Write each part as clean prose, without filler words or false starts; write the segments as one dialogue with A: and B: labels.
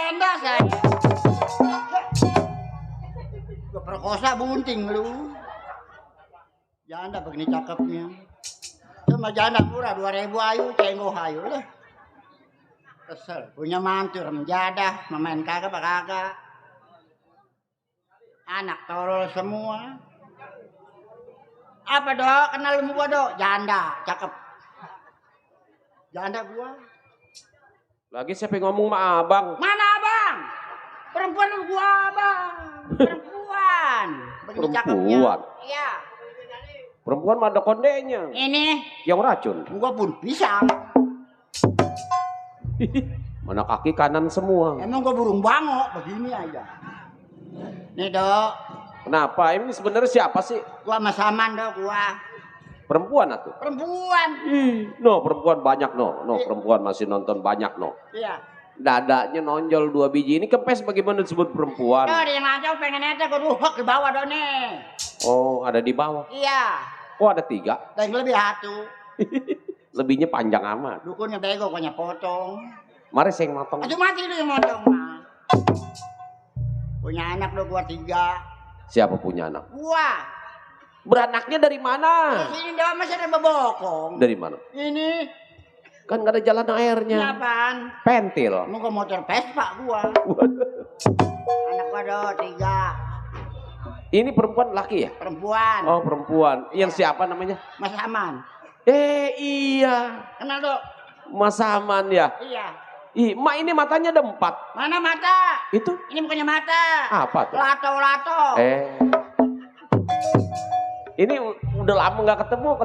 A: tenda saya. Gua perkosa bunting lu. Janda begini cakepnya. Cuma janda murah 2.000 ayu, cenggoh ayu lah. Kesel, punya mantu remjadah, memain kagak apa kagak. Anak tolol semua. Apa dok? Kenal lu gua dok? Janda, cakep. Janda gua.
B: Lagi siapa yang ngomong sama abang?
A: Mana abang? Perempuan gua abang. Perempuan. Begini cakepnya.
B: Perempuan?
A: Iya.
B: Perempuan mah ada kondenya.
A: Ini.
B: Yang racun.
A: Gua pun pisang.
B: Mana kaki kanan semua.
A: Emang gua burung bangok begini aja. Nih dok.
B: Kenapa? Ini sebenarnya siapa sih?
A: Gua sama Saman dok gua.
B: Perempuan atuh.
A: Perempuan.
B: No, perempuan banyak no. No, perempuan masih nonton banyak no.
A: Iya.
B: Dadanya nonjol 2 biji. Ini kempes bagaimana disebut perempuan?
A: Tuh dia ngajak pengen nete gua ruhek di bawah dong nih.
B: Oh, ada di bawah.
A: Iya.
B: Oh, ada 3.
A: Dan lebih satu.
B: Lebihnya panjang amat.
A: Dukunnya bego kayaknya potong.
B: Mari saya motong.
A: Aduh mati lu yang motong mah. Punya anak lo gua 3.
B: Siapa punya anak?
A: Gua.
B: Beranaknya dari mana?
A: Di sini doang masih ada bebokong.
B: Dari mana?
A: Ini.
B: Kan gak ada jalan airnya.
A: Apaan?
B: Pentil.
A: Mau ke motor Vespa gua. Anak gua do 3.
B: Ini perempuan laki ya?
A: Perempuan.
B: Oh, perempuan. Yang siapa namanya?
A: Mas Aman.
B: Iya.
A: Kenal dok?
B: Mas Aman ya.
A: Iya.
B: Ih, mak ini matanya ada 4.
A: Mana mata?
B: Itu
A: Ini bukannya mata.
B: apa tuh?
A: Lato.
B: Ini udah lama nggak ketemu,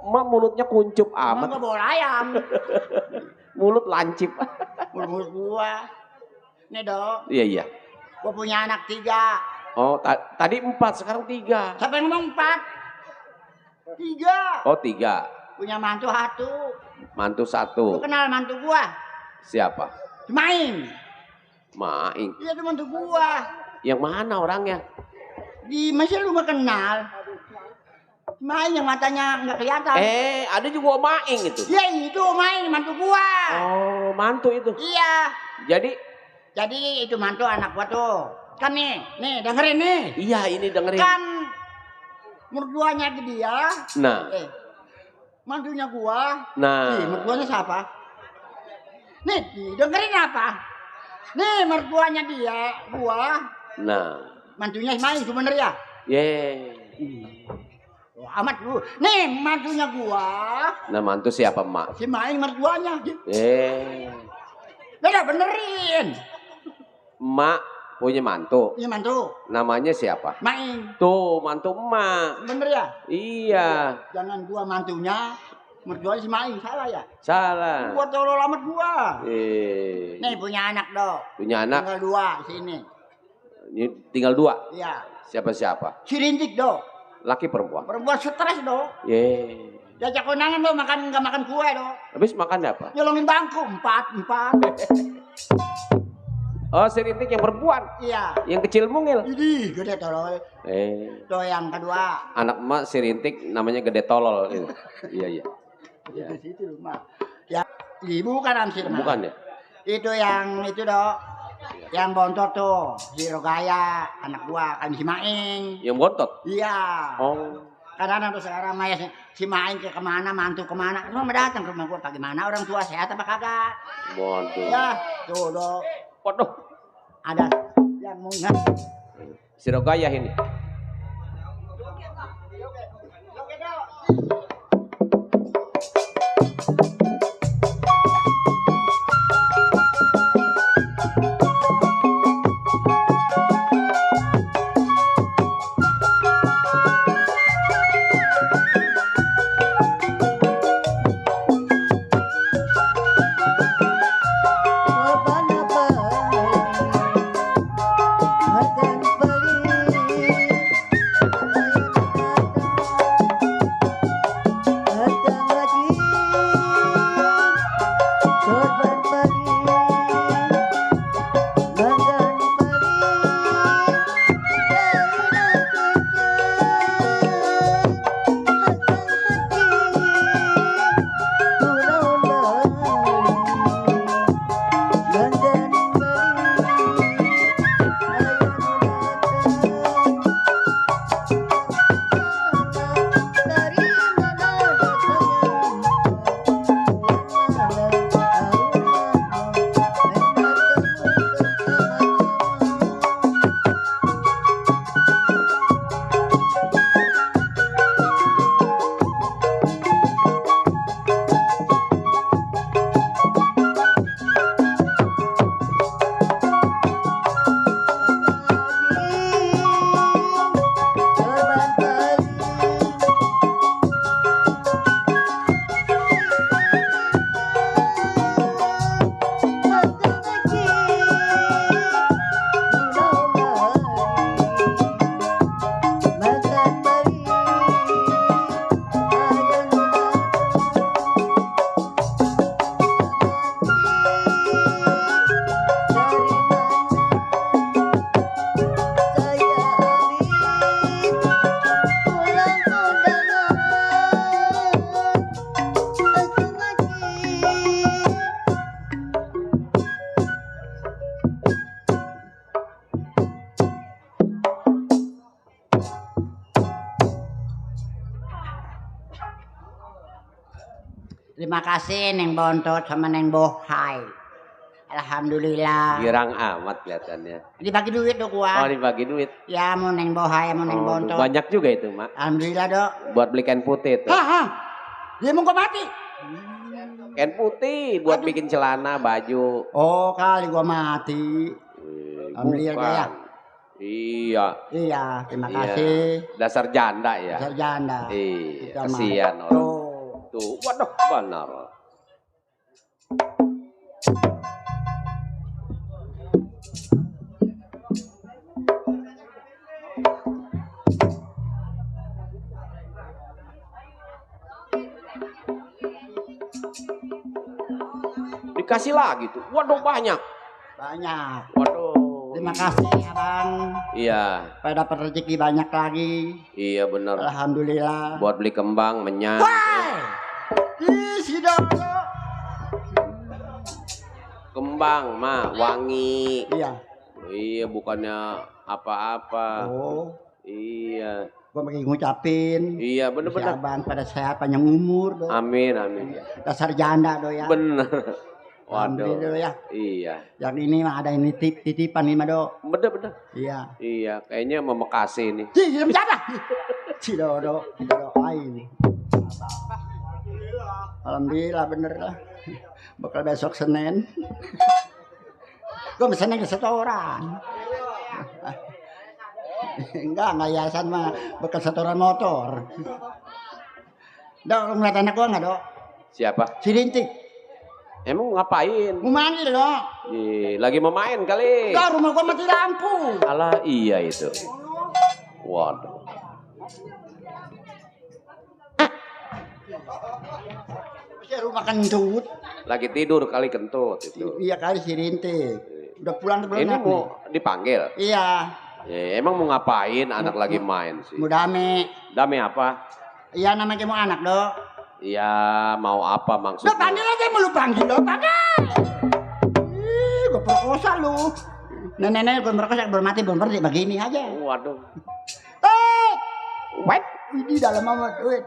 B: mak mulutnya kuncup
A: Emang
B: amat.
A: gua bawa ayam.
B: Mulut lancip.
A: Mulut gua. Nih dok.
B: Iya.
A: Gua punya anak 3.
B: Oh, tadi 4, sekarang 3.
A: Siapa yang ngomong 4? 3.
B: Oh, 3.
A: Punya mantu 1.
B: Mantu
A: Lu
B: 1.
A: kenal mantu gua?
B: Siapa?
A: Main.
B: Maing.
A: Iya itu mantu gua.
B: Yang mana orangnya?
A: Di masih lu gak kenal. Main yang matanya nggak kelihatan.
B: Ada juga Maing itu.
A: Iya itu main mantu gua.
B: Oh, mantu itu.
A: Iya.
B: Jadi
A: itu mantu anak gua tuh. Kan nih dengerin nih.
B: iya ini dengerin.
A: Kan mertuanya dia.
B: Nah.
A: Mantunya gua.
B: Nah.
A: Nih mertuanya siapa? Nih dengerin apa? Nih mertuanya dia, gua.
B: Nah.
A: Mantunya main itu bener ya? Amat lu. Nih mantunya gua.
B: Nah, mantu siapa, Mak?
A: Si main mertuanya. Udah benerin.
B: Mak punya mantu.
A: Ini mantu.
B: Namanya siapa?
A: Main.
B: Tuh, mantu emak.
A: Bener ya?
B: Iya.
A: Jangan gua mantunya. Mertuanya si main salah ya?
B: Salah.
A: Gua tolol amat gua.
B: Nih
A: Punya anak dong.
B: punya anak.
A: Tinggal 2 sini.
B: Ini tinggal 2.
A: Iya.
B: Siapa?
A: Si Rintik dong.
B: Laki perempuan.
A: Perempuan stres dong. Diajak kondangan lo makan nggak makan kue dong.
B: Habis makan apa?
A: Nyolongin bangku 4.
B: Oh, si Rintik yang perempuan.
A: Iya.
B: Yang kecil mungil.
A: Ini gede tolol. Tuh yang kedua.
B: Anak emak si Rintik namanya gede tolol. Iya.
A: Di situ mah. Ya, bukan Amsir mah.
B: Bukan ya?
A: Itu yang itu dok. Yang bontot tuh, si Rogaya, anak gua kan si Maing.
B: Yang bontot?
A: Iya.
B: Oh.
A: Kadang-kadang tuh sekarang Maya si Maing ke kemana, mantu kemana. Lu mau datang ke rumah gua bagaimana? Orang tua sehat apa kagak?
B: Waduh.
A: Ya, tuh dok.
B: Waduh.
A: Ada yang mau ingat.
B: Si Rogayah ini.
A: Terima kasih Neng Bontot sama Neng Bohai. Alhamdulillah.
B: Girang amat kelihatannya.
A: Dibagi duit dong
B: Oh,
A: gua.
B: dibagi duit.
A: Ya mau Neng Bohai mau Neng
B: Oh,
A: Bontot.
B: banyak juga itu, Mak.
A: Alhamdulillah dok.
B: Buat beli kain putih tuh.
A: Hah? Dia mau gua mati.
B: Kain putih buat bikin celana, baju.
A: Oh kali gua mati. Alhamdulillah
B: Bukan.
A: ya.
B: Iya.
A: Iya, terima
B: Iya.
A: kasih.
B: Dasar janda ya.
A: Sarjana.
B: Iya,
A: Kita mah.
B: kasihan orang.
A: Tuh.
B: Tuh, waduh, benar. Dikasih lagi tuh. Waduh, banyak.
A: Banyak.
B: Waduh.
A: Terima kasih abang.
B: Iya,
A: Pada dapat rezeki banyak lagi.
B: iya bener.
A: Alhamdulillah.
B: Buat beli kembang, menyan.
A: Wah! Ih, si Dodo.
B: Kembang, Mak, wangi.
A: Iya.
B: Iya, bukannya apa-apa.
A: Oh,
B: Iya.
A: gua lagi ngucapin.
B: Iya,
A: Si
B: bener-bener.
A: abang pada sehat panjang umur. Do.
B: Amin, amin.
A: Dasar janda do ya.
B: Bener.
A: Alhamdulillah
B: Waduh.
A: ya.
B: Iya.
A: Yang ini mah ada ini titipan nih mah do.
B: Bener-bener.
A: Iya.
B: Iya, kayaknya memekasi nih.
A: Si jam siapa? Si Dodo. Si Dodo ini. Alhamdulillah bener lah. Bakal besok Senin. Gue pesennya ke setoran. Enggak yayasan mah bakal setoran motor. Dok, lu ngeliat anak gua enggak, Dok?
B: Siapa?
A: Si Rintik.
B: Emang ngapain?
A: Mau manggil, Dok.
B: Ih, lagi mau main kali.
A: Enggak, rumah gua mati lampu.
B: Alah, iya itu. Waduh.
A: Si rumah kentut.
B: Lagi tidur kali kentut itu.
A: Iya kali si Rintik. Udah pulang belum?
B: Ini mau dipanggil.
A: Iya,
B: Ya, emang mau ngapain anak lagi main sih?
A: mau dame.
B: Dame apa?
A: Iya namanya mau anak, Dok.
B: Iya, mau apa
A: Dok,
B: maksudnya?
A: panggil aja mau lu panggil, Dok. Panggil. Ih, gua perkosa lu. Nenek-nenek gua perkosa belum mati belum berarti begini aja.
B: Waduh.
A: Wait, di dalam mama duit.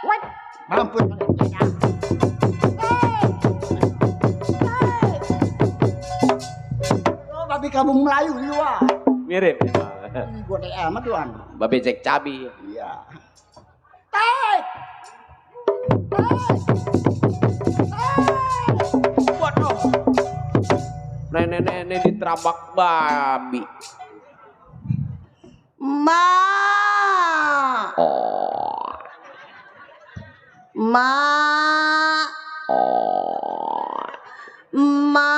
A: Wait. Mampus. Oh, babi kamu Melayu di luar.
B: Mirip.
A: Ih, gua deh amat tuan.
B: Babe cek cabi.
A: Iya.
B: Waduh. Nenek-nenek diterabak babi.
C: Ma,
B: Oh.
C: ma,
B: Oh.
C: ma.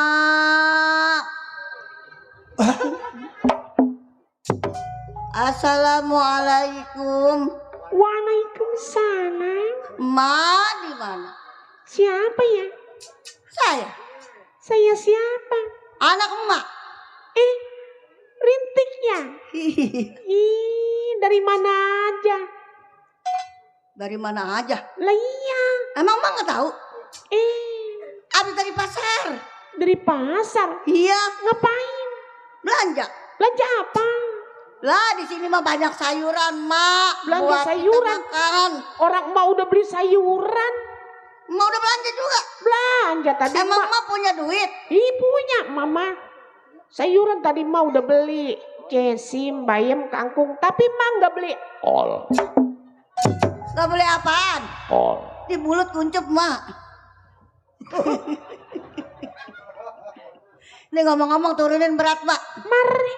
C: Assalamualaikum.
D: Waalaikumsalam.
C: Ma di mana?
D: Siapa ya?
C: Saya.
D: Saya siapa?
C: Anak emak.
D: Rintik ya? Ih, dari mana aja?
C: Dari mana aja?
D: Lah iya.
C: Emang emak nggak tahu?
D: Eh,
C: Abis dari pasar.
D: dari pasar.
C: Iya,
D: Ngapain?
C: belanja.
D: Belanja apa?
C: Lah di sini mah banyak sayuran, Mak.
D: Belanja
C: Buat kita
D: sayuran?
C: makan.
D: Orang mau udah beli sayuran.
C: Emak udah belanja juga.
D: Belanja tadi
C: Emang
D: Mak.
C: emak punya duit?
D: Ih, punya Mama. Sayuran tadi Mak udah beli. Cesim, bayam, kangkung. Tapi Mak nggak beli.
B: Ol.
C: Gak boleh apaan?
B: Ol.
C: Di mulut kuncup, Mak. Ini ngomong-ngomong turunin berat, Mak.
D: Mari.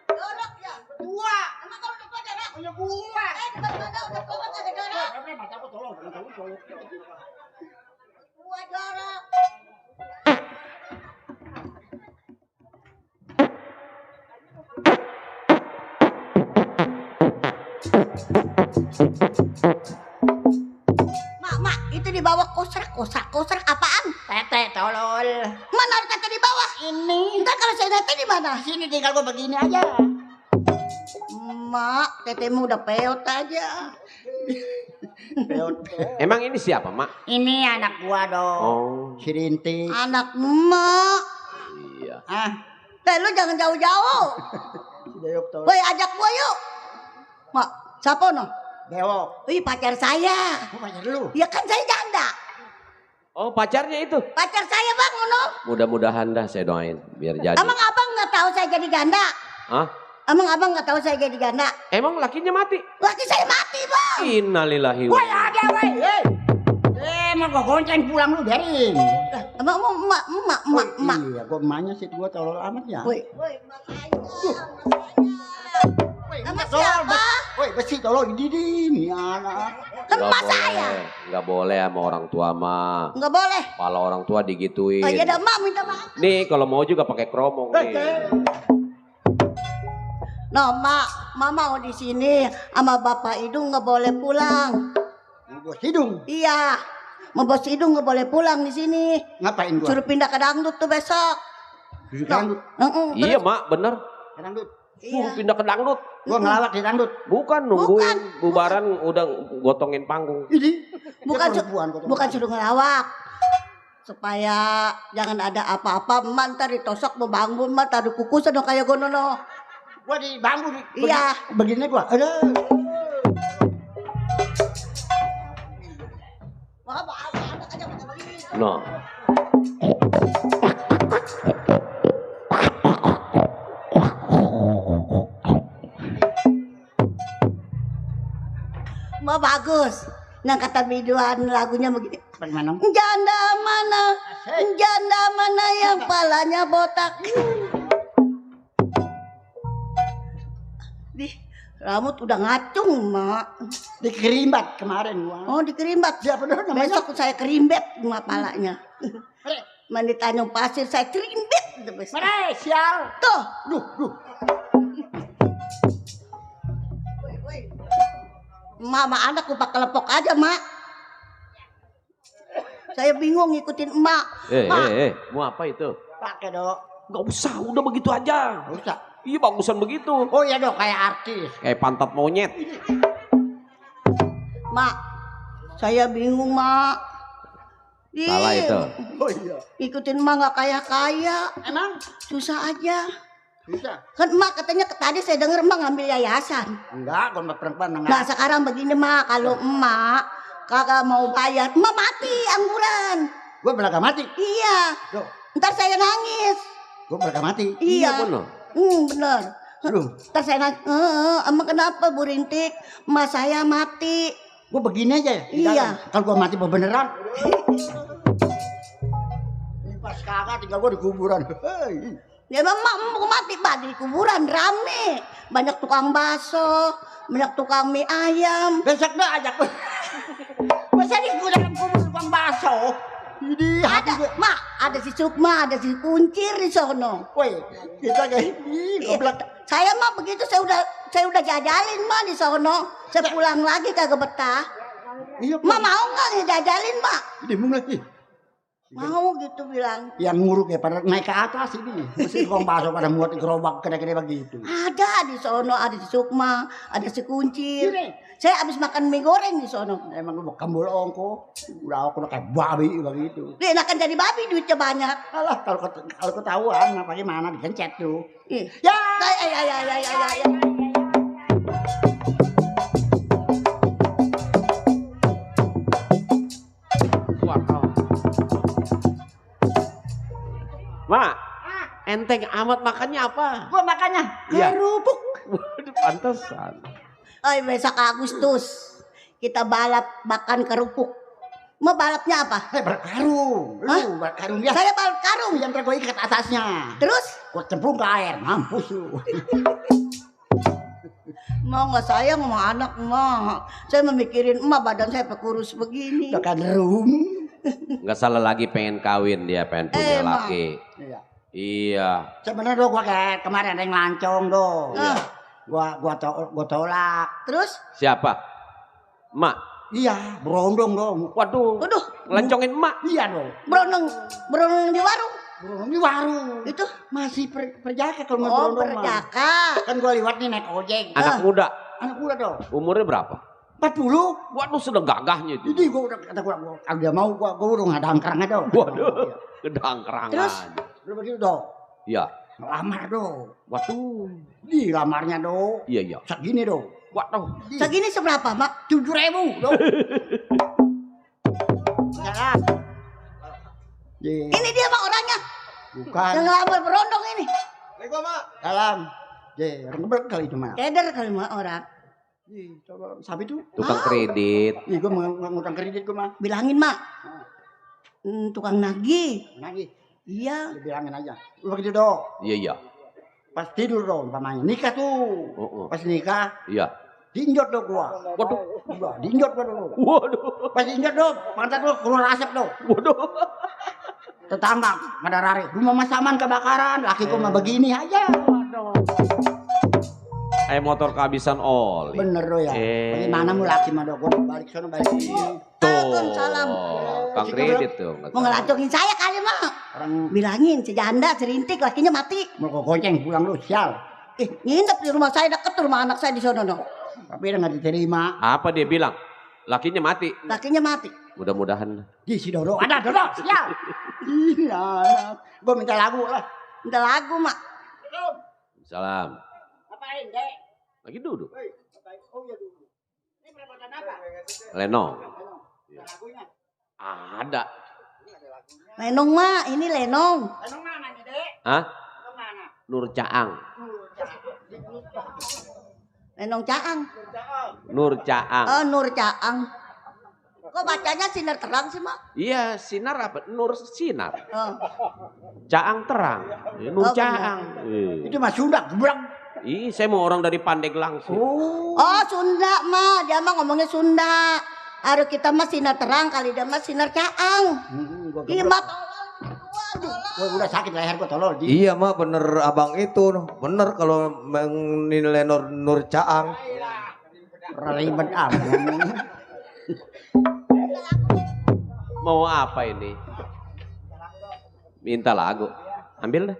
C: Dorok ya. Dua. Emang kalau udah pada nak? Punya gua. Depan mana udah tua ada dorok. Gua dorok. Mak, itu di bawah kosrak apaan?
A: Tete tolol.
C: Mana ada tete di bawah?
A: Ini.
C: Ntar kalau saya tete di mana?
A: Sini tinggal gua begini aja.
C: Mak, tetemu udah peot aja.
B: Emang ini siapa, Mak?
A: Ini anak gua dong.
B: Oh.
A: Si Rintik.
C: Anak emak.
B: Iya.
A: Ah,
C: Lu jangan jauh-jauh.
A: Yuk tuh.
C: Woi, ajak gua yuk. Mak, siapa no?
A: Bewok.
C: Wih, pacar saya.
A: Gua pacar lu.
C: Ya kan saya janda.
B: Oh pacarnya itu.
C: Pacar saya bang, no.
B: Mudah-mudahan dah saya doain biar jadi.
C: Emang abang nggak tahu saya jadi janda?
B: Hah?
C: Emang abang nggak tahu saya jadi janda?
B: Emang lakinya mati?
C: Laki saya mati bang.
B: Innalillahi wa
A: Woi ada woi. Mau gua gonceng pulang lu biarin.
C: Emang emak.
A: Iya, gua emaknya sih gua tolol amat ya.
C: Woi, makanya.
A: Woi,
C: Sama
A: tolol,
C: siapa?
A: Woi, besi tolol ini anak.
C: Emak saya.
B: Nggak boleh sama orang tua mah.
C: Nggak boleh.
B: Kalau orang tua digituin.
C: Oh iya dah mak minta maaf.
B: Nih kalau mau juga pakai kromong nih.
C: No mak, mama mau di sini sama bapak Idung nggak boleh pulang.
A: Gua hidung.
C: Iya, mau bos Idung nggak boleh pulang di sini.
A: Ngapain gua?
C: Suruh pindah ke dangdut tuh besok.
A: Duduk dangdut.
B: Iya mak bener.
A: Dangdut.
B: Suruh pindah ke dangdut.
A: Gua ngelawak di dangdut.
B: Bukan nungguin bubaran udah gotongin panggung.
A: Ini
C: Bukan
A: dia perempuan, gua
C: bukan suruh ngelawak. Supaya jangan ada apa-apa, emak ntar ditosok mau bangun, emak tadi kukusan dong kayak gonono.
A: gua di bangku nih.
C: Iya.
A: Begini gua. Aduh.
C: Wah, anak aja pakai begini.
B: Nah.
C: Wah bagus. Nah kata biduan lagunya begini.
A: Bagaimana?
C: Janda mana? Janda mana yang palanya botak? Di rambut udah ngacung, Mak.
A: Dikerimbat kemarin gua.
C: Oh, dikerimbat.
A: Ya benar namanya.
C: Besok saya kerimbet mak palanya. Mandi Tanjung Pasir saya kerimbet itu besok.
A: Mare, sial.
C: Tuh.
A: Duh.
C: Mama anak lupa kelepok aja, Mak. Saya bingung ngikutin emak. Mak,
B: Mau apa itu?
A: Pakai dok.
B: Gak usah, udah begitu aja.
A: Gak usah.
B: Iya bagusan begitu.
A: Oh iya dok, kayak artis.
B: Kayak pantat monyet.
C: Mak, saya bingung, Mak.
B: Salah itu.
A: Oh iya.
C: Ikutin emak gak kaya-kaya.
A: Emang
C: Susah aja.
A: bisa?
C: Kan emak katanya tadi saya denger emak ngambil yayasan.
A: Enggak, gua sama perempuan enggak.
C: Nah sekarang begini mak, kalau emak kagak mau bayar, emak mati angguran.
A: Gua belaga mati.
C: Iya.
A: Dok,
C: Ntar saya nangis.
A: gua belaga mati.
C: Iya.
B: bener.
C: Bener.
A: Aduh,
C: Ntar saya nangis. Emang kenapa Bu Rintik? Emak saya mati.
A: gua begini aja ya. di
C: Iya.
A: dalam. Kalau gua mati beneran. Ini pas kagak tinggal gua di kuburan. Hei.
C: Ya emak mau mati pak di kuburan rame. Banyak tukang bakso, banyak tukang mie ayam.
A: Besok dah ajak gua. Masa di gua dalam kubur tukang bakso? Ini hati
C: Ada,
A: gua.
C: mak, ada si Sukma, ada si Kuncir di sono.
A: Woi, kita kayak ini goblok.
C: Saya mah begitu saya udah jajalin mah di sono. Saya pulang lagi kagak betah.
A: Iya,
C: Ma mau nggak ngejajalin mak?
A: Dimung lagi.
C: Mau gitu bilang.
A: Yang nguruk ya pada naik ke atas ini. Mesti tukang bakso pada muat gerobak gede-gede begitu.
C: Ada di sono, ada si Sukma, ada si Kuncir.
A: Sini.
C: Saya habis makan mie goreng di sono.
A: Emang lu kambul ongko. Udah aku udah kayak babi begitu.
C: Dia enakan jadi babi duitnya banyak.
A: Alah kalau ketahuan apa gimana digencet tuh.
C: Ih.
A: Ya.
C: Ya.
B: Mak, enteng amat makannya apa?
A: Gua makannya
B: Iya.
A: kerupuk.
B: Waduh, pantesan.
C: Oh besok Agustus kita balap makan kerupuk. Mau balapnya apa?
A: Berkarung.
C: Hah?
A: Lu berkarung ya.
C: Saya balap karung.
A: Yang ntar gua ikat atasnya.
C: Terus
A: Gua cemplung ke air. Mampus lu.
C: mau nggak sayang sama anak emak. Saya memikirin emak badan saya kurus begini.
A: Udah kan rum.
B: Nggak salah lagi pengen kawin dia, pengen punya
C: Emang.
B: laki.
A: Iya.
B: Iya.
A: Sebenarnya do gua kayak kemarin ada yang lancong do.
C: Ah.
A: Gua tolak.
C: Terus,
B: Siapa? Mak.
A: Iya, berondong dong.
B: Waduh.
C: waduh,
B: Ngelancongin emak.
A: Iya dong.
C: beronong di warung.
A: Berondong di warung.
C: Itu,
A: Masih perjaka kalau nggak
C: oh
A: berondong mah.
C: perjaka.
A: Kan gua lewat nih naik ojek.
B: Anak muda.
A: Anak muda dong.
B: Umurnya berapa?
A: 40.
B: Waduh, sudah gagahnya itu.
A: Jadi gua udah kata gua kalau dia mau gua udah ngadang kerangnya dong.
B: Waduh. Gedang kerangan.
C: Terus?
A: Udah begitu dong.
B: Iya.
A: Lamar do.
B: Waduh.
A: Di lamarnya do.
B: Iya.
A: Segini do.
B: Waduh.
C: Segini seberapa, Mak?
A: 7.000 do. Salah.
C: Ini dia, Mak, orangnya.
A: Bukan.
C: Yang ngelamar berondong ini.
A: Salam. Orang ngeblek kali itu mah.
C: Keder kali Mak orang.
A: Coba sapi tuh.
B: Tukang kredit.
A: Ih, gue ngutang kredit gue mah.
C: Bilangin, Mak. Tukang nagih.
A: Nagih.
C: Iya.
A: Bilangin aja. Lu begitu do.
B: Iya.
A: Pas tidur do, umpamanya nikah tuh. Pas nikah,
B: Iya.
A: diinjot do gua.
B: Waduh.
A: Gua diinjot gua dulu.
B: Waduh.
A: Pas diinjot do, pantat lu keluar asap do.
B: Waduh.
A: Tetangga pada rari, rumah Mas Saman kebakaran, laki gua mah begini aja.
B: Kayak motor kehabisan oli.
A: Bener do ya. Bagaimana mu laki mah do, gua balik sono balik sini.
C: Waalaikumsalam.
B: Tukang kredit tuh.
C: Mau ngelacungin saya kali, Mak.
A: Orang
C: Bilangin sejanda serintik lakinya mati.
A: mau gonceng pulang lu, sial.
C: Nginep di rumah saya deket rumah anak saya di sono no.
A: Tapi udah nggak diterima.
B: Apa dia bilang? Lakinya mati.
C: Lakinya mati.
B: Mudah-mudahan.
A: Di si Dodo ada Dodo, sial. Iya, gua minta lagu lah.
C: Minta lagu, Mak.
B: Salam.
A: Apain, Dek?
B: Lagi duduk.
A: Oh iya dulu. Ini perebutan apa?
B: Lenong.
A: Lagunya.
B: Ada.
C: Lenong, Mak. Ini Lenong.
A: Lenong mana nih, Dek?
B: Hah?
A: Lenong mana?
B: Nur Caang.
C: Lenong Caang.
B: Nur Caang.
C: Oh, Nur Caang. Kok bacanya sinar terang sih, Mak?
B: Iya, sinar apa? Nur sinar.
C: Oh.
B: Caang terang. Nur
C: Oh,
B: Caang.
A: Itu mah Sunda, geblek.
B: Ih, saya mau orang dari Pandeg langsung.
C: Oh, Sunda, Mak. Dia mah ngomongnya Sunda. Harus kita mah sinar terang kali dia mah sinar Caang.
A: Gua
C: Iya,
A: geblek.
C: Mak.
A: Gua udah sakit leher gua tolol.
E: Iya mah bener abang itu, bener kalau menilai Nur Caang.
A: Ribet amat.
B: Mau apa ini? Minta lagu. Ambil dah.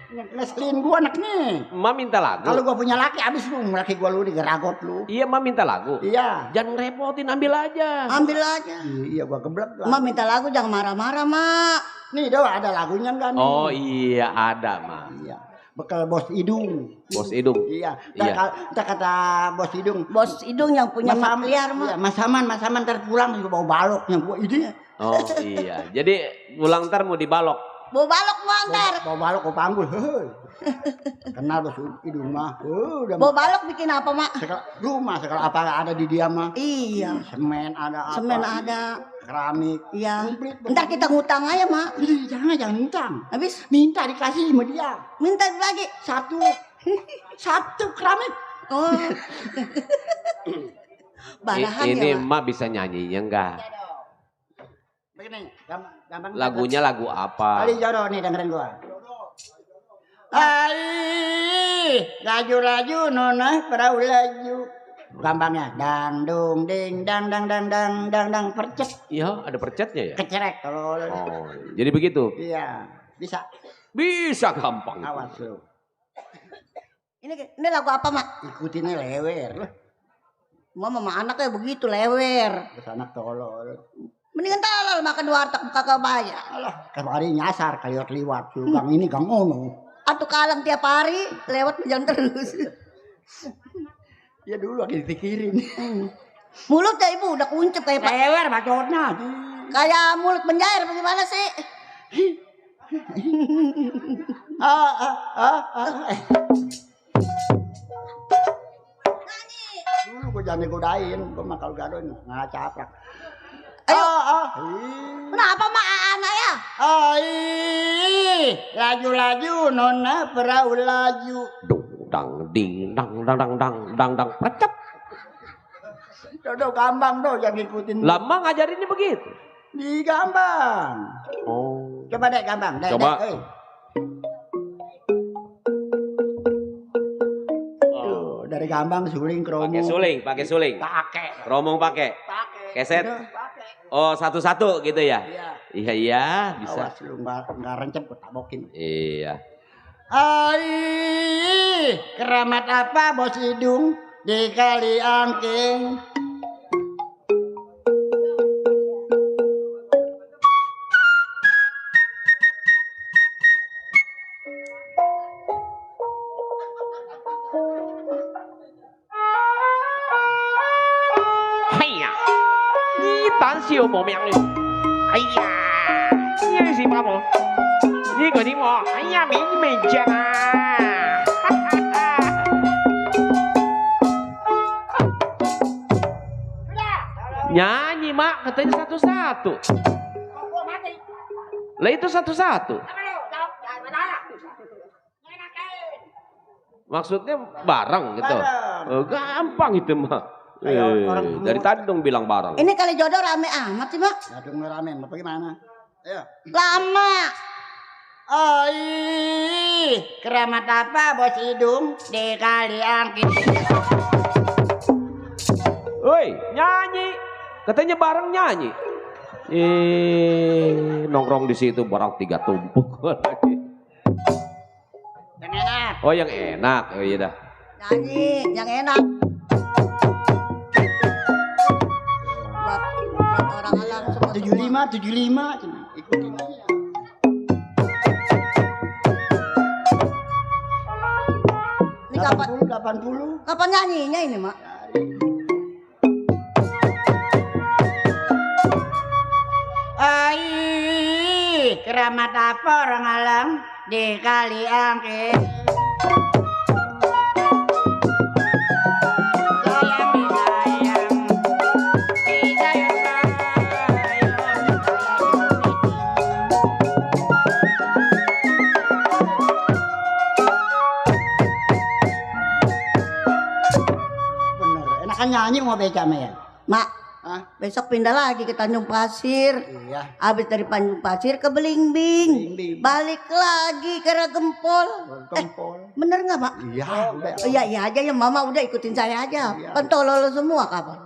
A: Ngeselin gua anak nih.
B: Emak minta lagu.
A: Kalau gua punya laki abis lu, laki gua lu digeragot lu.
B: Iya, Emak minta lagu.
A: Iya.
B: Jangan repotin, ambil aja.
C: Ambil aja.
A: Iya gua geblek lah.
C: Mak minta lagu jangan marah-marah, Mak.
A: Nih do ada lagunya enggak nih?
B: Oh iya, ada, Mak.
A: Iya. Bekal bos hidung.
B: Bos hidung.
A: Iya.
B: Iya.
A: Kita kata bos hidung.
C: Bos hidung yang punya mak liar, Mak.
A: Iya, Mas Saman ntar pulang juga bawa baloknya gua ini.
B: Oh iya. Jadi pulang ntar mau dibalok.
C: Bawa balok Mak ntar.
A: Bawa balok gua panggul. Hei. Kenal bos hidung mah. Udah
C: Bawa balok bikin apa, Mak?
A: rumah segala apa ada di dia mah.
C: Iya.
A: Semen ada apa?
C: Semen ada.
A: Keramik.
C: Iya.
A: Komplit.
C: Ntar kita ngutang aja, Mak.
A: Ih, jangan ngutang.
C: Habis
A: Minta dikasih sama dia.
C: minta lagi.
A: Satu keramik.
C: Oh. Barahan
B: Ini
C: ya, Mak.
B: Emak bisa nyanyinya enggak?
A: Begini, gampang.
B: Lagunya lagu apa?
A: Kali jodoh nih dengerin gua. Ai, laju nona perahu laju. Gampangnya dang dung ding dang percet
B: Iya, ada percetnya ya?
A: kecerek kalau.
B: Oh, jadi begitu.
A: Iya, bisa.
B: Bisa gampang.
A: Awas lu.
C: Ini lagu apa, Mak?
A: Ikutinnya lewer lu.
C: Mama anaknya begitu lewer.
A: Kesanak tolol.
C: Mendingan tolol makan di warteg kagak bayar.
A: Alah, kemarin nyasar kayak liwat tuh. Gang ini gang ono.
C: Atau kalang tiap hari lewat jalan terus.
A: Ya dulu lagi dipikirin.
C: Mulutnya ibu udah kuncep kayak Pak.
A: Lewer bacotnya.
C: Kayak mulut penjair bagaimana sih?
A: Dulu gue jangan digodain, gue mah kalau gadoin nggak caprak.
C: Ayo.
A: Kenapa
C: Mak anak ya?
A: Laju nona perahu laju.
B: Dang ding dang dang percet.
A: Dodo gampang do yang ngikutin.
B: Lama ngajarinnya begitu.
A: Di gampang.
B: Oh.
A: Coba deh gampang.
B: Coba.
A: Dari gampang suling kromo.
B: Pakai suling.
A: Pakai.
B: Romong pakai. Keset. Oh, satu-satu gitu ya?
A: Iya.
B: Iya, bisa.
A: Awas lu nggak rencep gue tabokin.
B: Iya.
A: Ai, keramat apa bos hidung di kali angking?
B: siêu bộ miệng đi. Ây da, như gì ba bộ? Như người đi mò, ây da mình chà. Nyanyi mak, katanya satu-satu. Lah itu satu-satu. Maksudnya bareng gitu. Oh, gampang itu mah. Dari tadi dong bilang bareng.
C: Ini kali jodoh rame amat sih, Mak.
A: Aduh ngerame, apa gimana? Ayo.
C: Lama.
A: Oi, keramat apa bos hidung di kali angkit?
B: Woi, nyanyi. Katanya bareng nyanyi. Nongkrong di situ barang 3 tumpuk lagi.
A: Yang enak.
B: Oh, yang enak. Oh iya dah.
C: Nyanyi yang enak. Buat orang alam semua.
A: 75. Ikutin aja.
C: Ini kapan
A: 80.
C: kapan nyanyinya ini, Mak?
A: Ai, keramat apa orang alam di kali angke? Sayang disayang, disayang. Bener, enakan nyanyi mau beca ya?
C: Mak,
A: Hah?
C: besok pindah lagi ke Tanjung Pasir.
A: Iya.
C: Habis dari Tanjung Pasir ke Belimbing.
A: Belimbing.
C: Balik lagi ke Ragempol.
A: Kompol.
C: Bener nggak, Mak?
A: Iya, udah.
C: Iya aja ya, Mama udah ikutin saya aja.
A: Iya.
C: Kan tolol semua kapan?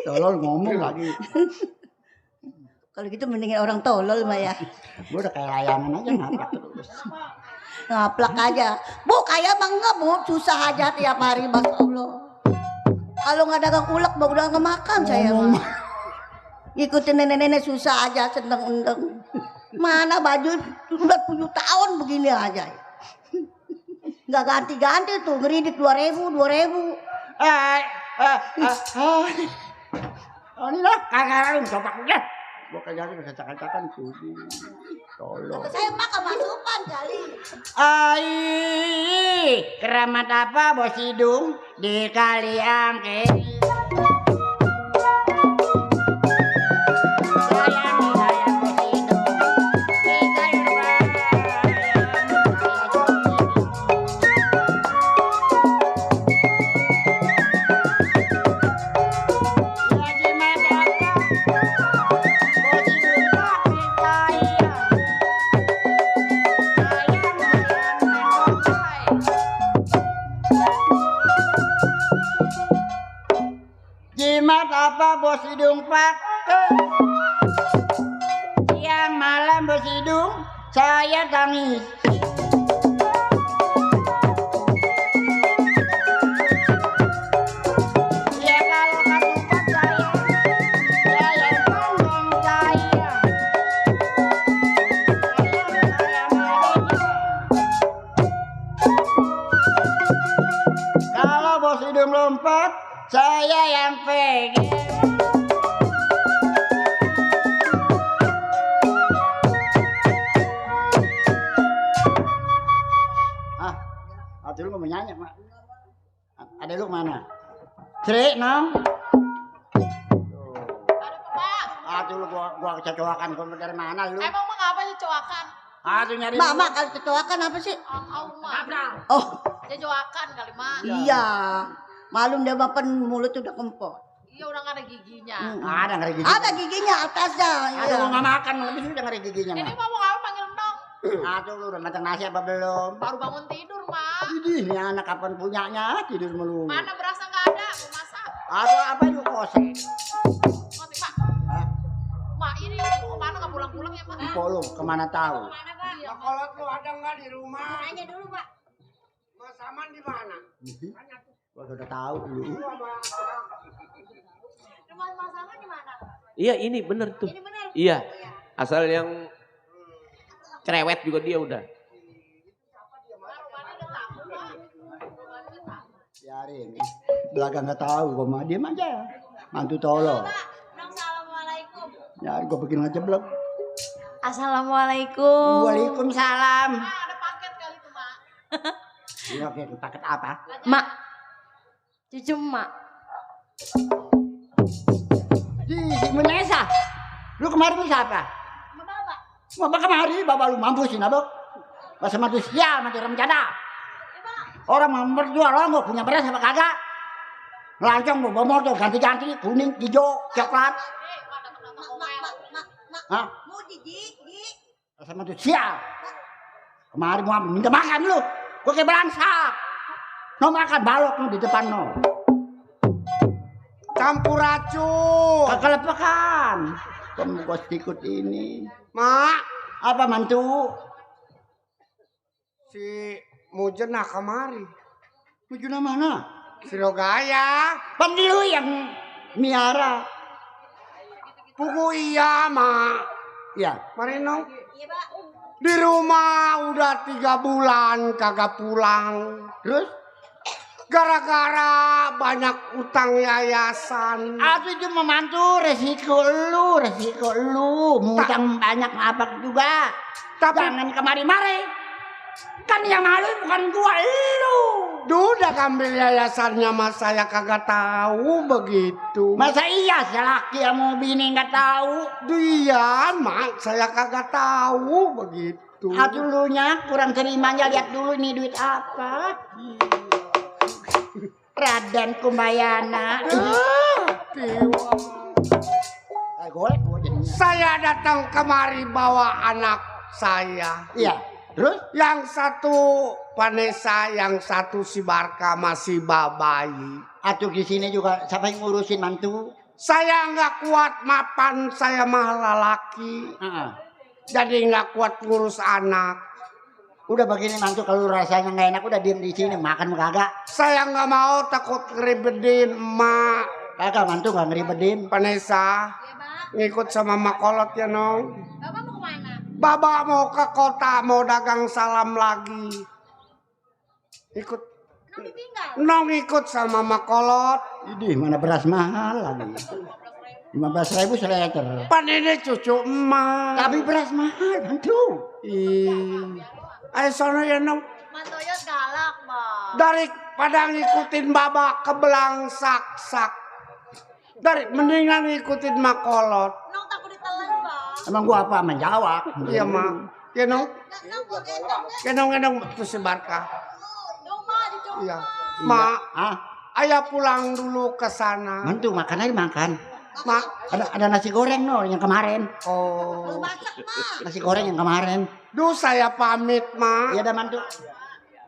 A: Tolol ngomong lagi.
C: Kalau gitu mendingin orang tolol, Mak ya.
A: Gue udah kayak layangan aja ngapak terus.
C: Ngaplak aja. Bu, kayak Bang nggak, Bu? Susah aja tiap hari, Masya Allah. Kalau nggak dagang ulek, Bu, udah nggak makan saya, Mak. Ikutin nenek-nenek susah aja, sendeng-endeng. Mana baju udah 7 tahun begini aja. Nggak ganti-ganti tuh, ngeridik 2.000.
A: Oh ini lah, kagak coba udah. Gue kayak bisa cakap-cakapan tuh. Tolong.
C: Saya makan masukan kali.
A: Ai, keramat apa bos hidung di kali angke? Sayang disayang bos hidung, disayang lagi mata bos hidung pakai sayang. Jimat apa bos hidung pakai? Siang malam bos hidung saya tangis. Ya kalau ketupat saya tanggung saya. Kalau bos hidung lompat, saya yang pegang. Ada lu mau nyanyi, Mak? Ada lu mana? Cek, Nong. Aduh lu gua kecoakan gua dari mana lu?
F: Emang mah apa sih coakan?
A: Aduh nyari.
C: Mak, kalau kecoakan apa sih?
F: Au mah.
C: Oh,
F: Dia coakan kali mah.
C: iya. Malum dia bapak mulut udah kempot.
F: Iya udah nggak ada giginya.
A: Ada ngeri gigi.
C: Ada giginya atasnya.
A: Aduh
C: Iya.
A: gua nggak makan, lebih sudah ngeri giginya,
F: Ini
A: Mak.
F: mau apa panggil dong?
A: Aduh lu udah makan nasi apa belum?
F: Baru bangun tidur mah.
A: Idih, ini anak kapan punyanya tidur melulu.
F: Mana berasa nggak ada? Mau masak?
A: Aduh apa itu kosek?
F: Ngerti pak?
A: Hah?
F: Mak ini mau kemana nggak pulang-pulang ya pak?
A: Empok lu kemana tahu?
F: Mana pak? Iya,
G: Kolot lu ada nggak di rumah?
F: Tanya dulu pak.
G: Mas Saman di mana?
A: Gua udah tahu lu.
F: Rumah Mas Saman di mana?
B: Iya, ini bener tuh.
F: Ini benar.
B: Iya. Asal yang cerewet juga dia udah.
F: Rumahnya udah tahu pak. Rumahnya udah tahu.
A: Biarin. Belakang nggak tahu, gua mah diam aja. Mantu tolol.
F: Pak, nang
A: Ya, gue bikin aja belum.
C: Assalamualaikum.
A: Waalaikumsalam.
F: Ada paket kali tuh, Mak.
A: Iya, oke, paket apa?
C: Mak. Cucu mak.
A: Si Menesa. Lu kemarin lu siapa?
F: Sama Bapak.
A: Bapak kemari, bapak lu mampus sih, nabok. Masa manusia, mati remjada. Orang mau berdua lo nggak punya beras apa kagak? Lancong bawa motor ganti-ganti kuning, hijau, coklat. Hah?
C: Mau jijik.
A: Masa manusia. Kemari mau minta makan lu. Gua kayak belangsak. No makan balok lu di depan no.
G: Campur racun.
A: Kekelepakan. Kamu gua ikut ini.
G: Mak,
A: Apa mantu?
G: si Mujena kemari.
A: Tujuh mana?
G: Sirogaya.
A: Pan lu yang miara.
G: Pugu iya, Mak.
A: Ya.
G: Marino.
C: Iya, Pak.
G: Di rumah udah 3 bulan kagak pulang.
A: Terus?
G: Gara-gara banyak utang yayasan.
A: Aku cuma mantu resiko lu. Ngutang banyak apa juga.
G: Tapi
A: Jangan kemari-mari. Kan yang malu bukan gua, lu.
G: udah ambil yayasannya mas saya kagak tahu begitu.
A: Masa iya selaki sama bini nggak tahu?
G: Dia mak saya kagak tahu begitu.
A: Dulunya kurang terimanya lihat dulu ini duit apa. Raden Kumbayana. Golek gua jadinya.
G: Saya datang kemari bawa anak saya.
A: Iya. Terus?
G: Yang satu Vanessa, yang satu si Barka masih bayi.
A: Atuh di sini juga siapa yang ngurusin mantu?
G: Saya nggak kuat mapan, saya mah laki. Jadi nggak kuat ngurus anak.
A: Udah begini mantu kalau rasanya nggak enak udah diem di sini makan kagak.
G: Saya nggak mau takut ngeribetin emak.
A: Kagak mantu nggak ngeribetin.
G: Vanessa ngikut sama Makolot ya nong.
F: Bapak mau kemana?
G: Bapak mau ke kota mau dagang salam lagi. Ikut.
F: Nong ditinggal.
G: Nong ikut sama Makolot.
A: Ini mana beras mahal lagi. 15.000 seliter.
G: Pan ini cucu emak.
A: Tapi beras mahal mantu.
G: Ih. Ayo sono ya nong.
F: Mantoyot galak, Bang.
G: Daripada ngikutin babak ke belangsak-sak. Mendingan ngikutin Makolot.
F: Nong takut ditelan, Bang.
A: Emang gua apa menjawab?
G: Iya mak. Ya nong.
F: Nong gua gendong.
G: Gendong-gendong tuh si Barka.
F: Dong, Ma, dicoba.
G: Iya. Mak,
A: Ah,
G: ayah pulang dulu ke sana.
A: mantu makan aja makan.
G: Mak.
A: Ada nasi goreng no yang kemarin.
G: Oh.
F: Masak, Ma.
A: Nasi goreng yang kemarin.
G: Duh saya pamit mak.
A: Iya dah mantu.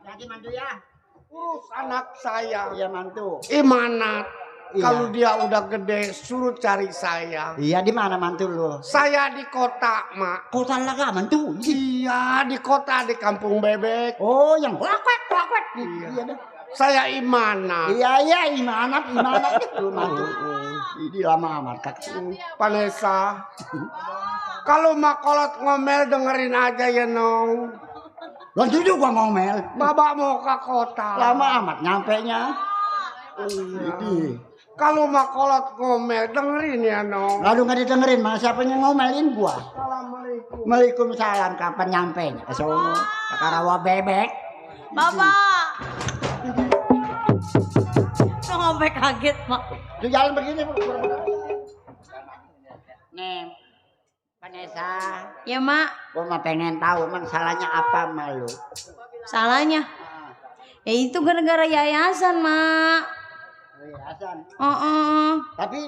A: Jadi mantu ya.
G: Urus anak saya.
A: Iya mantu.
G: Imanat.
A: Iya.
G: Kalau dia udah gede suruh cari saya.
A: Iya di mana mantu lu?
G: Saya di kota mak.
A: Kota Laga mantu.
G: Iya di kota di kampung bebek.
A: Oh yang lakwek.
G: Iya.
A: Iya dah.
G: Saya Imanat.
A: Iya imanat itu mantu. Ini lama amat kak.
G: Vanessa. Kalau Makolot ngomel dengerin aja ya nong.
A: Lanjut juga ngomel.
G: Bapak mau ke kota.
A: Lama amat nyampenya. Ini.
G: Kalau Makolot ngomel dengerin ya nong.
A: Lalu nggak didengerin mana siapa yang ngomelin gua?
G: Assalamualaikum.
A: Waalaikumsalam kapan nyampenya? Ke sono. Ke Karawa bebek.
C: Bapak. Nong sampai kaget, Mak.
A: Lu jalan begini. Nih. Vanessa.
C: Ya, Mak.
A: Gua mah pengen tahu emang salahnya apa malu.
C: Salahnya. Ya itu gara-gara yayasan, Mak.
A: Hasan. Tapi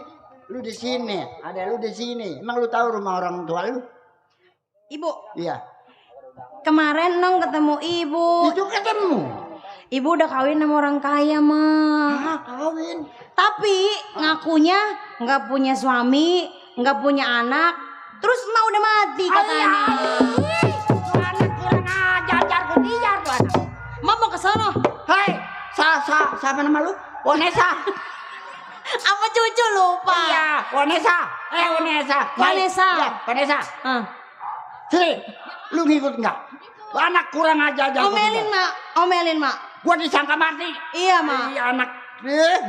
A: lu di sini, ada lu di sini. Emang lu tahu rumah orang tua lu?
C: Ibu,
A: Iya.
C: kemarin Nong ketemu ibu.
A: Itu ketemu.
C: Ibu udah kawin sama orang kaya, Mak.
A: Ah, kawin.
C: Tapi ngakunya nggak punya suami, nggak punya anak. Terus Mak udah mati katanya.
A: Anak kurang ajar, kejar tuh anak.
C: Mak mau ke sono.
A: Hei, siapa nama lu? Vanessa.
C: Apa cucu lupa?
A: Iya, Vanessa. Vanessa.
C: Vanessa.
A: Iya, Vanessa. Sini, lu ngikut enggak? Anak kurang ajar.
C: Omelin, Mak.
A: Gua disangka mati.
C: Iya, Mak.
A: Iya, anak.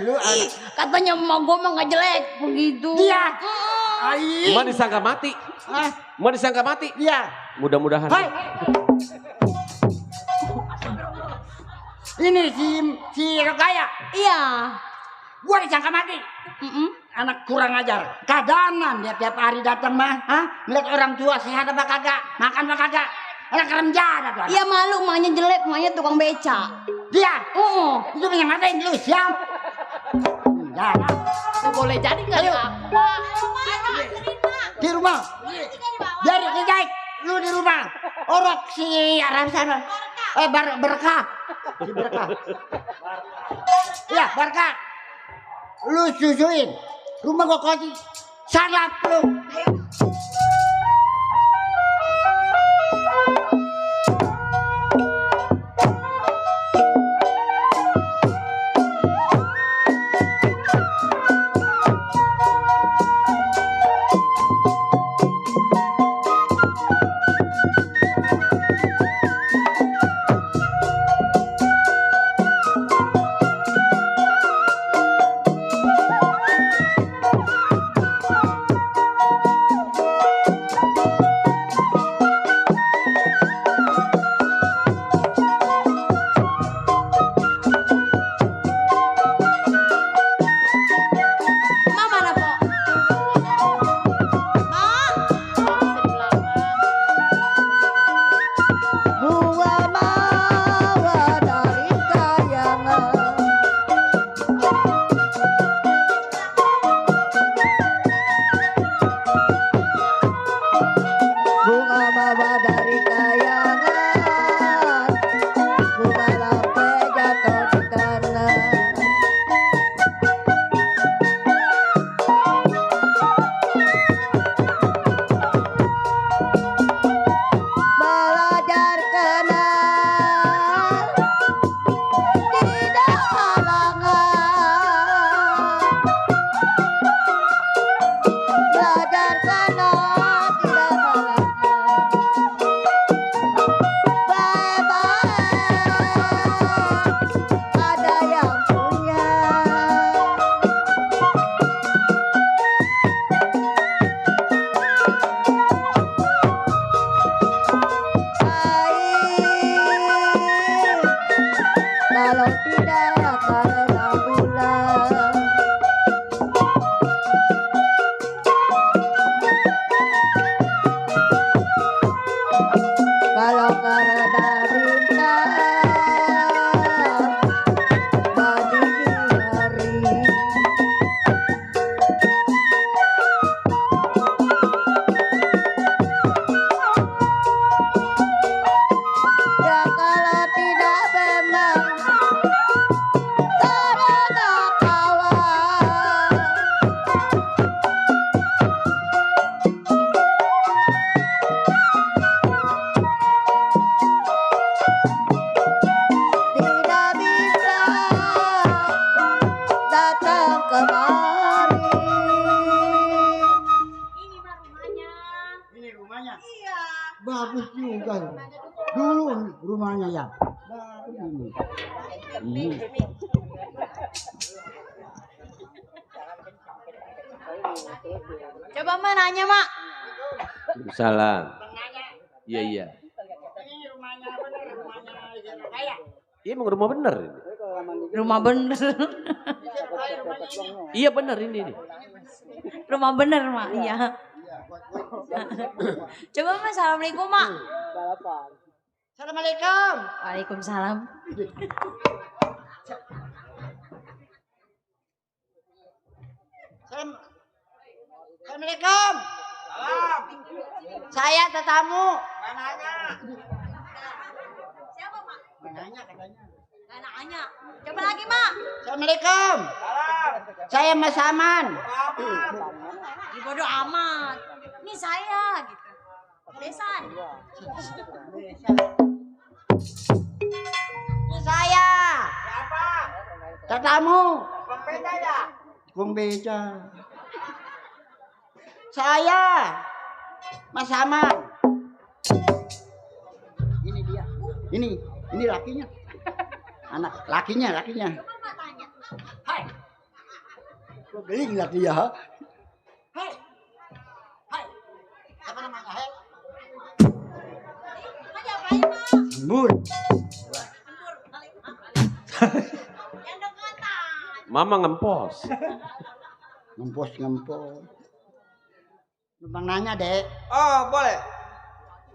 A: Lu anak.
C: Katanya Mak gua mah nggak jelek begitu.
A: Dia. Ai.
B: Emak disangka mati.
A: Ah,
B: Emak disangka mati.
A: iya.
B: Mudah-mudahan.
A: Hai. Ini si Rogaya.
C: Iya.
A: Gua disangka mati. Anak kurang ajar. Kadanan dia tiap hari datang mah, ngeliat orang tua sehat apa kagak, makan apa kagak. Anak kerja tuh.
C: Iya malu, emaknya jelek, emaknya tukang beca.
A: Dia. Itu yang ngatain lu siap. Ya,
F: Boleh jadi nggak
A: Ayo.
F: ya?
A: di rumah. Biar dijahit. Lu di rumah. Orok si Arab sana. Berkah. Si Berkah. Ya, Berkah. Lu susuin. Rumah gua kasih salap lu.
C: Ma mana, Po? Ma. Bunga mawar dari kayangan. Bunga mawar dari kayangan. Bunga lampe jatuh di kanan. Belajar kenal tidak halangan. Belajar kenal tidak halangan. Baik-baik ada yang punya. Kalau tidak karena bulan. Kalau karena bintang bagi hari. Ya kalau tidak memang karena kawan. Tidak bisa datang kemari.
A: Ini rumahnya.
C: Iya.
A: Bagus juga. Dulu rumahnya ya. Bagus ini.
C: Coba Ma nanya, Mak.
B: Salam. Iya iya.
A: Ini rumahnya bener, rumahnya Rogaya.
B: Iya emang rumah bener ini.
C: Rumah bener.
B: Iya bener ini.
C: Rumah bener, Mak. Iya. Coba Ma, assalamualaikum, Mak.
A: Assalamualaikum.
C: Waalaikumsalam.
A: Assalamualaikum. Salam. Saya tetamu.
C: Siapa, Mak?
A: Nanya katanya.
C: Nggak nanya. Coba lagi, Mak.
A: Assalamualaikum. Saya Mas Saman.
C: Ih, bodo amat. Ini saya gitu. Besan.
A: Ini saya. Siapa? Tetamu. Kung Beca ya? Kung Beca. Saya. Mas Saman. Ini dia. Ini lakinya. Anak lakinya. Hai. Kok geling lah dia. Hai. Embur.
B: Mama ngempos.
A: Ngempos. Bang nanya, Dek.
H: Oh, boleh.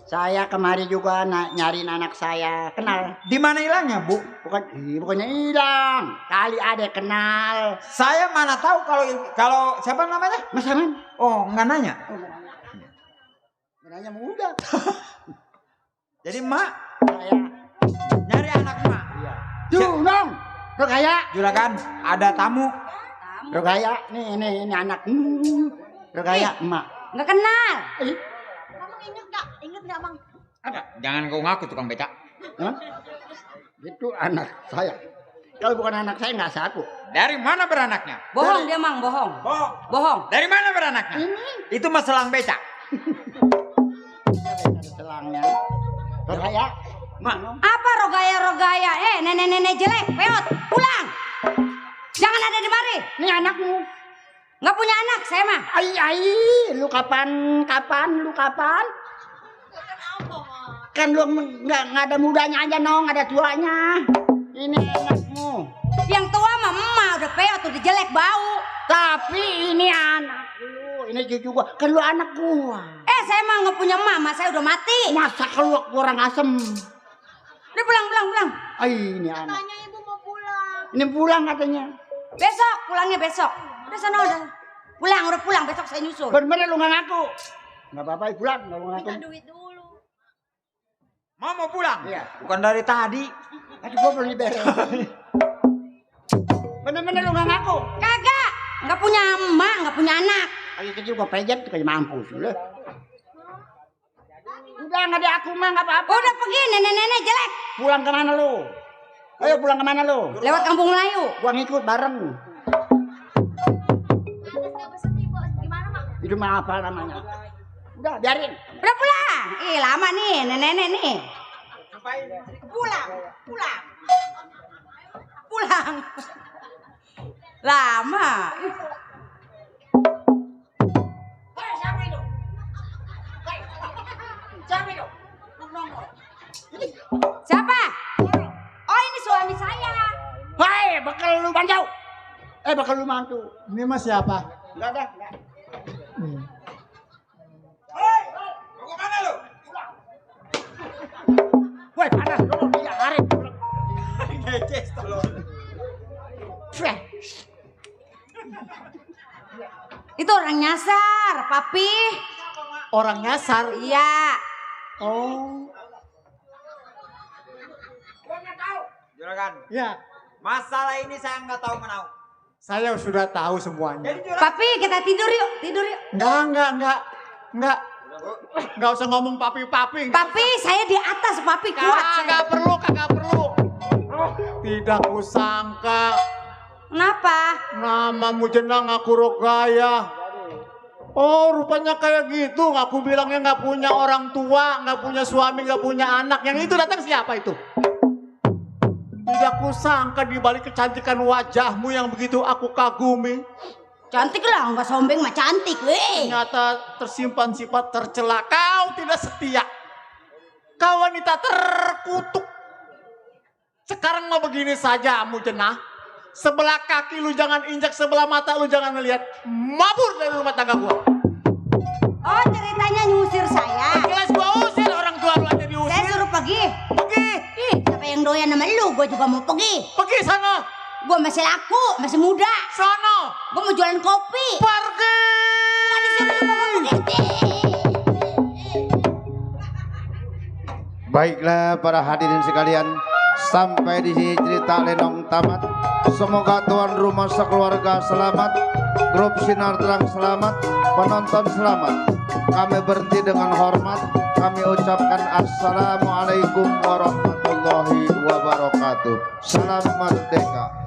A: Saya kemari juga nyariin anak saya. Kenal?
H: Di mana hilangnya, Bu?
A: Bukannya hilang. Kali ada kenal.
H: Saya mana tahu kalau siapa namanya?
A: Mas Aman.
H: Oh, nggak nanya.
A: Nanya muda.
H: Jadi Mak
A: Saya.
H: nyari anak Mak.
A: Iya. Nong. Rogaya.
H: Juragan, ada tamu.
A: Rogaya. Nih anak. Rogaya, emak.
C: Nggak kenal.
F: Kamu inget nggak bang?
H: Ada. Jangan kau ngaku tukang becak.
A: Hah? Itu anak saya. Kalau bukan anak saya nggak saku.
H: Dari mana beranaknya?
C: Bohong dia mang, bohong. Bohong.
H: Dari mana beranaknya? Itu masalah becak.
A: Selangnya. Rogaya. Mak.
C: Apa rogaya? Nenek jelek, peot, pulang. Jangan ada di mari.
A: Ini anakmu.
C: Nggak punya anak, saya mah.
A: Ai, lu kapan? Kan lu nggak ada mudanya aja nong, ada tuanya. Ini anakmu.
C: Yang tua mah emak udah peot, udah jelek bau.
A: Tapi ini anak lu, ini cucu gua. Kan lu anak gua.
C: Saya mah nggak punya mama, saya udah mati.
A: Masa keluar kurang asem.
C: Udah pulang.
A: Ini anak.
F: Katanya ibu mau pulang.
A: Ini pulang katanya.
C: Besok, pulangnya besok. Udah sana udah. Udah pulang, besok saya nyusul.
A: Bener lu nggak ngaku. Nggak apa-apa, pulang. Nggak mau ngaku.
F: Minta duit dulu.
H: Mau pulang?
A: Iya.
H: Bukan dari tadi.
A: Aduh, gua belum diberes. Bener-bener lu nggak ngaku.
C: Kagak, nggak punya emak, nggak punya anak.
A: Ayo kecil gua pejet kayak mampus. Udah nggak ada aku mah nggak apa-apa.
C: Udah pergi, nenek jelek.
A: Pulang ke mana lu? Ayo pulang ke mana lu?
C: Lewat Kampung Melayu.
A: Gua ngikut bareng.
F: Nggak bersedih bos. Gimana mak?
A: Itu mah apa namanya? Udah biarin.
C: Udah pulang. Lama nih, nenek nih. Pulang. Lama. Siapa? Oh, ini suami saya.
A: Hai, bakal lu bantu. Bakal lu mantu.
I: Ini mas siapa?
A: Enggak ada, enggak.
H: Mau kemana lu?
A: Woi, panas dulu dia hari.
H: Ngeces tolong.
C: Itu orang nyasar, papi.
I: Orang nyasar.
C: Iya.
I: Oh.
H: Juragan,
I: Ya,
H: masalah ini saya nggak tahu menau.
I: saya sudah tahu semuanya.
H: Jadi juragan.
C: Papi, kita tidur yuk.
I: Enggak. Enggak usah ngomong papi.
C: Papi, saya di atas, papi kuat.
I: Kagak perlu. Tidak kusangka
C: Kenapa?
I: namamu jenang aku Rogaya. Oh, rupanya kayak gitu. Aku bilangnya nggak punya orang tua, nggak punya suami, nggak punya anak. Yang itu datang siapa itu? Tidak kusangka di balik kecantikan wajahmu yang begitu aku kagumi,
C: Cantik lah, nggak sombeng mah cantik, weh.
I: ternyata tersimpan sifat tercela. Kau tidak setia. Kau wanita terkutuk. Sekarang mau begini saja, Mujenah. Sebelah kaki lu jangan injak, sebelah mata lu jangan ngelihat. Mabur dari rumah tangga gua.
C: Oh, ceritanya nyusir saya.
I: Jelas gua usir, orang tua lu aja diusir.
C: Saya suruh pergi.
I: Pergi.
C: Siapa yang doyan sama lu, gue juga mau pergi.
I: Pergi sana.
C: Gue masih laku, masih muda.
I: Sana.
C: Gue mau jualan kopi.
I: Pergi.
C: Nggak disuruh lu ngomong begitu.
E: Baiklah para hadirin sekalian, sampai di sini cerita Lenong tamat. Semoga tuan rumah sekeluarga selamat, grup Sinar Terang selamat, penonton selamat. Kami berhenti dengan hormat. Kami ucapkan assalamualaikum warahmatullahi wabarakatuh. Salam merdeka.